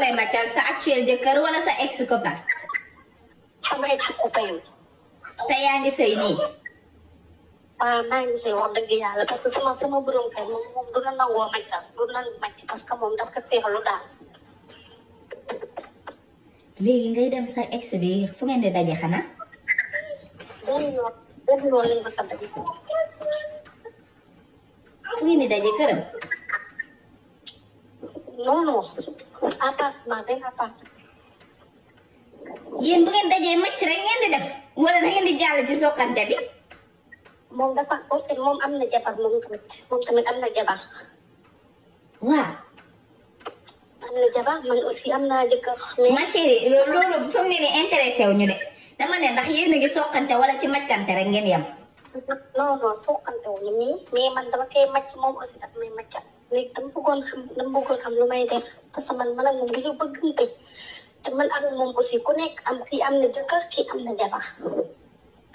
koy màccal sa actuel jëkkër wala sa ex copain. sama ex copain. te yaa ngi sëy nii. waaw maa ngi sëy wax dëgg yàlla parce que sama borom kay moom du la nangoo màccal du nangu màcc parce que moom daf ko seexlu daal. léegi ngay dem sa ex bi fu ngeen di daje xanaa. benn yoon lañ ko sa daje. fu ngeen di daje këram. non non appartement benn appartement. yéen bu ngeen dajee màcc rek ngeen di def wala da ngeen di jàll ci soqante bi. moom dafa au fait moom am na jabar moom tamit am na jabar. waaw. am na jabar man aussi am naa jëkkër. ma chérie loolu fu mu ne nii intéressé wu ñu de dama ne ndax yéen a ngi soqante wala ci màccante rek ngeen yem. non non soqante wu ñu mais man dama koy màcc moom aussi daf may màccal. léegi dama bëggoon xam lu may def parce que man ak moom dañoo bëggante te man ak moom aussi ku nekk kii am na jëkkër kii am na jabar.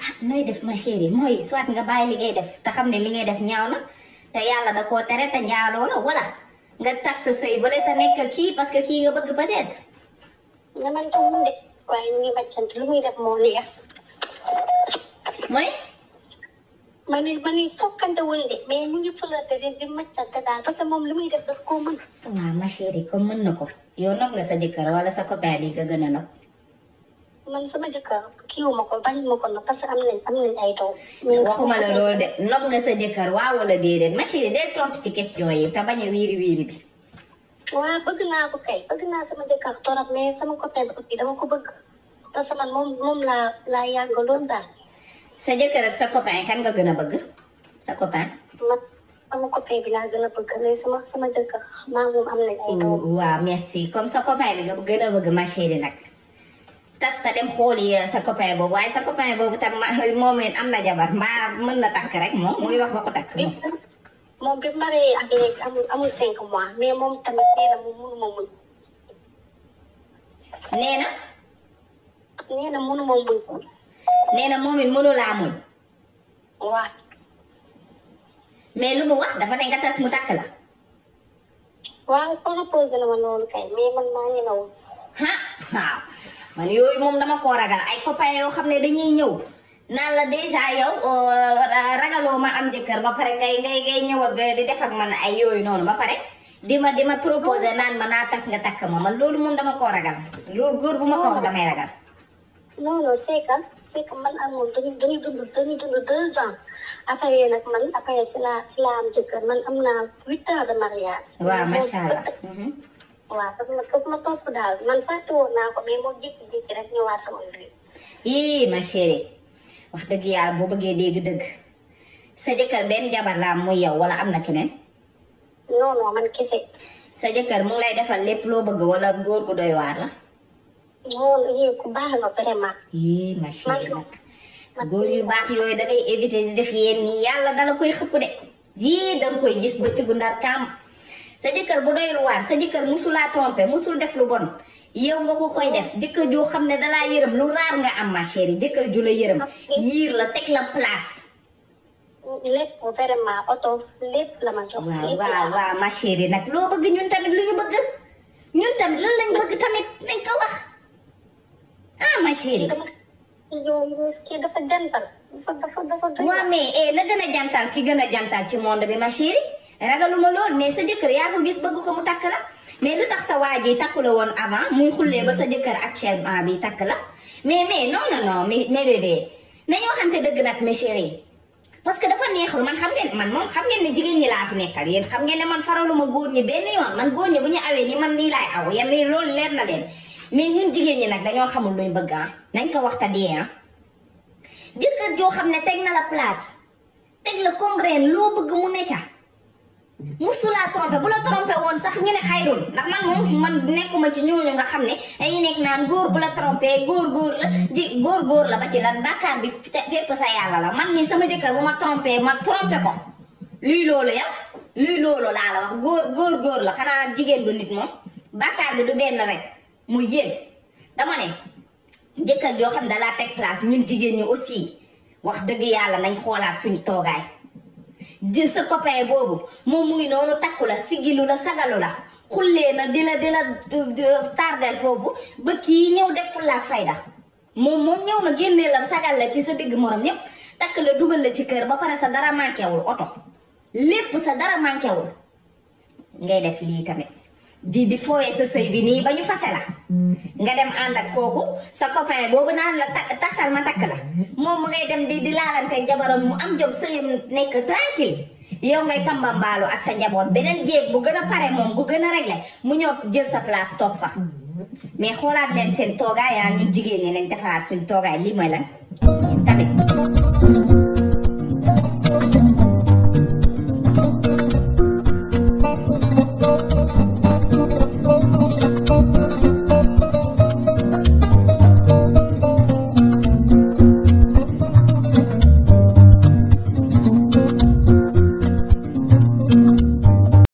ah nooy def ma chérie mooy soit nga bàyyi li ngay def te xam ne li ngay def ñaaw na te yàlla da koo tere te njaaloo la wala nga tas sa sëy bale te nekk kii parce que kii nga bëgg peut-être. man ko mun de waaye ñu ngi màccante lu muy def moo neex. mooy. man ni sokkante wuñ de mais mu ngi flirté di màccante daal parce que moom lu muy def daf koo mën. waaw ma chérie comme mën na ko yow nopp nga sa jëkkër wala sa copain bi nga gën a nopp. man sama jëkkër kiiwuma ko bañ ma ko nopp parce que am nañ ay doom. waxuma la loolu de nopp nga sa jëkkër waaw wala déedéet ma chérie day tontu ci question yi te bañ a wiiri wiiri bi. waaw bëgg naa ko kay bëgg naa sama jëkkër torop mais sama copain bi aussi dama ko bëgg parce que man moom laa yàgg loolu daal. sa jëkkër ak sa copain kan nga gën a bëgg sa copain. man sama copain bi laa gën a bëgg mais sama jëkkër maa moom am nañ ay doom. waaw merci comme sa copain bi nga gën a bëgg ma chérie nag. tas ta dem xooli sa copain boobu waaye sa copain boobu tam moom it am na jabar mbaa mën na takk rek moom mu ngi wax ba ko takk moom. moom bi maree ak léegi amul 5 mois mais moom tamit nee na moom mënuma muñ. nee na. nee na mënuma muñ. nee na moom it mënulaa muñ. waaw. mais lu mu wax dafa ne nga tas mu takk la. waaw proposé na ma loolu kay mais man maa ngi naw. waaw man yooyu moom dama koo ragal ay copains yoo xam ne dañuy ñëw naan la déjà yow ragaloo ma am jëkkër ba pare ngay ñëw ak di def ak man ay yooyu noonu ba pare di ma proposé naan ma naa tas nga takk ma man loolu moom dama koo ragal loolu góor bu ma ko wax damay ragal. non non c'est que man ak moom dañuy dund 2 ans après nag man après si la am jëkkër man am naa 8 ans de mariage. waaw macha allah. waaw daf ma topp daal man fàtte woon naa ko mais moom jékki-jékki rek ñëwaat sama vie. yii ma chérie wax dëgg yàlla boo bëggee dégg dëgg sa jëkkër benn jabar la am muy yow wala am na keneen. non non man kese. sa jëkkër mu ngi lay defal lépp loo bëgg wala góor gu doy waar la. non yii ku baax la vraiment. yii ma chérie nag góor yu baax yooyu da ngay éviter di def yéen nii yàlla dala koy xëpp de yii danga koy gis ba ci gu ndar kaam. sa jëkkër bu doyul waar sa jëkkër musulaa trompé musul def lu bon yow nga ko koy def jëkkër joo xam ne dalaa yërëm lu raar nga am ma chérie jëkkër ju la yërëm yiir la teg la place. lépp vraiment oto lépp la ma jox. waaw ma chérie nag loo bëgg ñun tamit lu ñu bëgg ñun tamit lan lañ bëgg tamit nañ ko wax ah ma chérie. yow kii dafa jantal dafa. waaw mais na gën a jantal ki gën a jantal ci monde bi ma chérie. ragaluma lool mais sa jëkkër yaa ko gis bëgg ko mu takk la mais lu tax sa waa ji takku la woon avant muy xullee ba sa jëkkër actuellement bi takk la mais non mais bébé nañu waxante dëgg nag mes chéris parce que dafa neexul man xam ngeen ne jigéen ñi laa fi nekkal yéen xam ngeen ne man faraluma góor ñi benn yoon man góor ñi bu ñu awee ni man nii laay aw yan nii loolu leer na leen mais ñun jigéen ñi nag dañoo xamul luñ bëgg nañ ko waxta dee jëkkër joo xam ne teg na la place teg la comme reine loo bëgg mu ne ca musula trompé bu la trompé woon sax ñu ne xayrul ndax man moom man nekkuma ci ñooñu nga xam ne dañuy nekk naan góor bu la trompé góor la ba ci lan bàkkaar bi fépp sa yàlla la man nii sama jëkkër bu ma trompé ko luy loolu yow luy loolu laa la wax góor la xanaa jigéen du nit moom bàkkaar bi du benn rek mu yéen dama ne jëkkër joo xam ne dalaa teg place ñun jigéen ñi aussi wax dëgg yàlla nañ xoolaat suñu toogaay jël sa copain boobu moom mu ngi noonu takku la sigilu la sagalu la xullee na di la tardel foofu ba kii ñëw def fulla ak fayda moom ñëw na génnee la sagal la ci sa digg morom ñëpp takk la dugal la ci kër ba pare sa dara manqué wul oto lépp sa dara manqué wul ngay def lii tamit di fooyee sa sëy bi nii ba ñu fase la nga dem ànd ak kooku sa copain boobu naan la tasal ma takk la moom ngay dem di laalante jabaram mu am jom sëyam nekk tranquille yow ngay tambambaalu ak sa njaboot beneen jéeg bu gën a pare moom bu gën a réglé mu ñëw jël sa place toog fa mais xoolaat leen seen toogaay yaa ñun jigéen ñi nañ defaraat suñ toogaay lii mooy lan tamit